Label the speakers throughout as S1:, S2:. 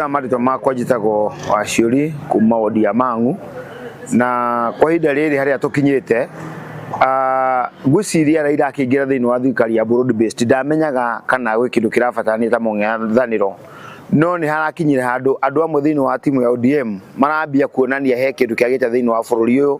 S1: Ya marĩtwa makwa njĩtagwo Waciũri kuma wodi ya Mang'u, na kwa ihinda rĩrĩ harĩa tũkinyĩte, ngwĩciria Raila akĩingĩra thĩinĩ wa thirikari ya broad based ndamenyaga kana gwĩ kĩndũ kĩrabatarania ta mũng'ethanĩro, no nĩ harakinyire handũ andũ amwe thĩinĩ wa timu ya ODM marambia kuonania he kĩndũ kĩagĩte thĩinĩ wa bũrũri ũyũ.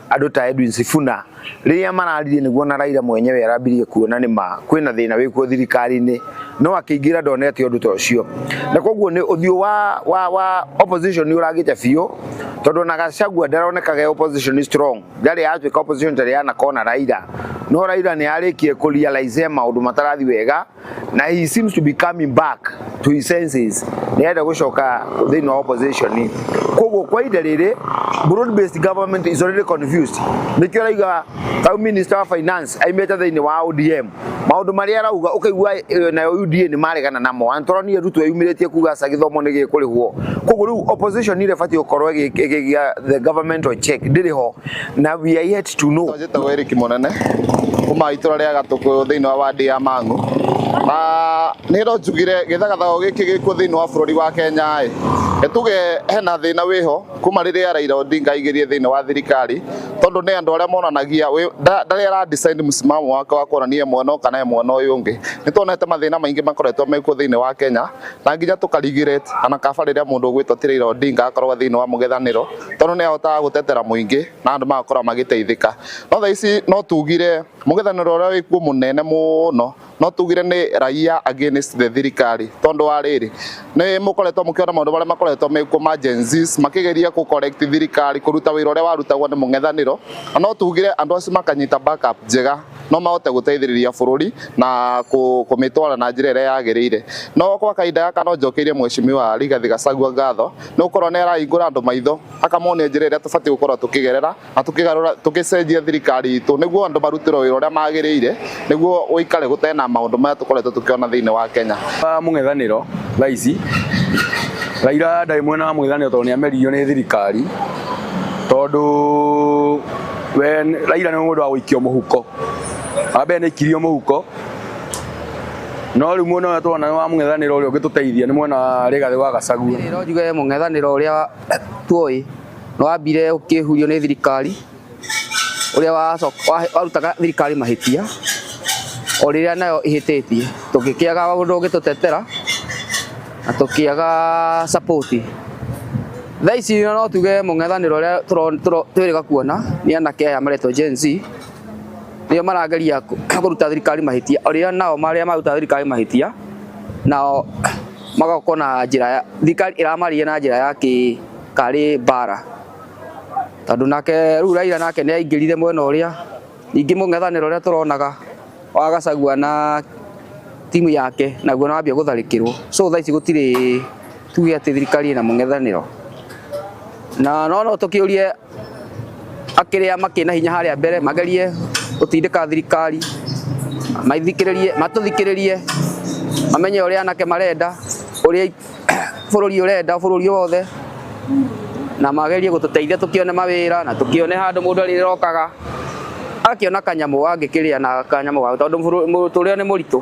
S1: Andũ ta Edwin Sifuna rĩrĩa mararirie nĩguo na Raila mwenyewe arambirie kuona nĩ ma kwĩna thĩna wĩkuo thirikari-inĩ, no akĩingĩra ndonete ũndũ ta ũcio, na koguo nĩ ũthiũ wa opposition nĩ ũragĩte biũ, tondũ ona Gachagua ndaronekaga opposition strong, ndarĩ yatuĩka opposition tarĩ yanakona Raila. No Raila nĩ arĩkie kũ realize maũndũ matarathi wega, na he seems to be coming back to his senses, nĩ arenda gũcoka thĩinĩ wa opposition. Koguo kwa ihinda rĩrĩ broad based government is already confused. Nĩkĩo arauga prime minister wa finance aimĩte thĩinĩ wa ODM, maũndũ marĩa arauga ũkaigua nayo UDA nĩ maregana namo. Antonia Ruto eyumĩrĩtie kuga aca, gĩthomo nĩ gĩkũrĩhwo. Koguo rĩu opposition ĩrĩa ĩbatiĩ gũkorwo ĩgĩgĩa the government on check ndĩrĩ ho, na we are yet to know.
S2: Njĩtagwo Eric Mũnene kuma itũra rĩa Gatũkũ thĩinĩ wa wadi ya Mang'u, na nĩ no njugire gĩthagathago gĩkĩ gĩkuo thĩinĩ wa bũrũri wa Kenya ĩ tuge hena thĩna wĩho kuma rĩrĩa Raila Odinga aingĩrire thĩinĩ wa thirikari, tondũ nĩ andũ arĩa monanagia ndarĩ ara decide msimamo wake wa kuonania mwena kana e mwena ũyũ ũngĩ. Nĩ tuonete mathĩna maingĩ makoretwo mekuo thĩinĩ wa Kenya, na nginya tũka regret ana kaba rĩrĩa mũndũ ũgwĩtwo ti Raila Odinga akorwo thĩinĩ wa mũng'ethanĩro, tondũ nĩ ahotaga gũtetera mũingĩ na andũ magakorwo magĩteithĩka. No thaa ici no tugire mũng'ethanĩro ũrĩa wĩkuo mũnene mũno no tugire nĩ raia against the thirikari, tondũ wa rĩrĩ nĩ mũkoretwo mũkĩona maũndũ marĩa makoretwo mekuo ma Gen Zs makĩgeria kũ correct thirikari kũruta wĩra ũrĩa warutagwo nĩ mũng'ethanĩro, na no tugire andũ acio makanyita backup njega no mahote gũteithĩrĩria bũrũri na kũmĩtwara na njĩra ĩrĩa yagĩrĩire. No kwa kahinda gaka no njokeirie mheshimiwa Rigathi Gachagua ngatho nĩ gũkorwo nĩ arahingũra andũ maitho, akamonia njĩra ĩrĩa tũbatiĩ gũkorwo tũkĩgerera na tũkĩgarũra tũgĩcenjia thirikari itũ nĩguo andũ marutĩrwo wĩra ũrĩa magĩrĩire, nĩguo ũikare gũtena maũndũ maya tũkoretwo tũkĩona thĩinĩ wa Kenya.
S3: Wa mũng'ethanĩro thaa ici Raila ndarĩ mwena wa mũng'ethanĩro tondũ nĩ ameririo nĩ thirikari, tondũ we Raila nĩ mũndũ wa gũikio mũhuko. Wa mbere nĩ aikirio mũhuko, no rĩu mwena ũrĩa tũrona nĩ wa mũng'ethanĩro ũrĩa ũngĩtũteithia nĩ mwena wa Rigathĩ wa Gachagua.
S4: No njuge mũng'ethanĩro ũrĩa tuoĩ nĩ wambire ũkĩhurio nĩ thirikari, ũrĩa warutaga thirikari mahĩtia o rĩrĩa nayo ĩhĩtĩtie, tũgĩkĩaga ũndũ ũngĩtũtetera na tũkĩaga support. Thaa ici no tuge mũng'ethanĩro ũrĩa twĩrĩga kuona nĩ anake aya maretwo Gen Z, nĩo marageria kũruta thirikari mahĩtia o rĩrĩa nao marĩa maruta thirikari mahĩtia, nao magakorwo na njĩra ya thirikari ĩramaria na njĩra ya kĩ karĩ mbara, tondũ nake rĩu Raila nake nĩ aingĩrire mwena ũrĩa. Ningĩ mũng'ethanĩro ũrĩa tũronaga wa Gachagua na timu yake naguo nĩ wambia gũtharĩkĩrwo. So thaa ici gũtirĩ tuge atĩ thirikari ĩna mũng'ethanĩro, na no tũkĩũrie akĩrĩa makĩna hinya harĩa mbere magerie gũtindĩka thirikari maithikĩrĩrie, matũthikĩrĩrie, mamenye ũrĩa anake marenda, ũrĩa bũrũri ũrenda, bũrũri wothe, na magerie gũtũteithia tũkĩone mawĩra na tũkĩone handũ mũndũ arĩrokaga akĩona kanyamũ angĩkĩrĩa na kanyamũ gake, tondũ mũtũrĩre nĩ mũritũ.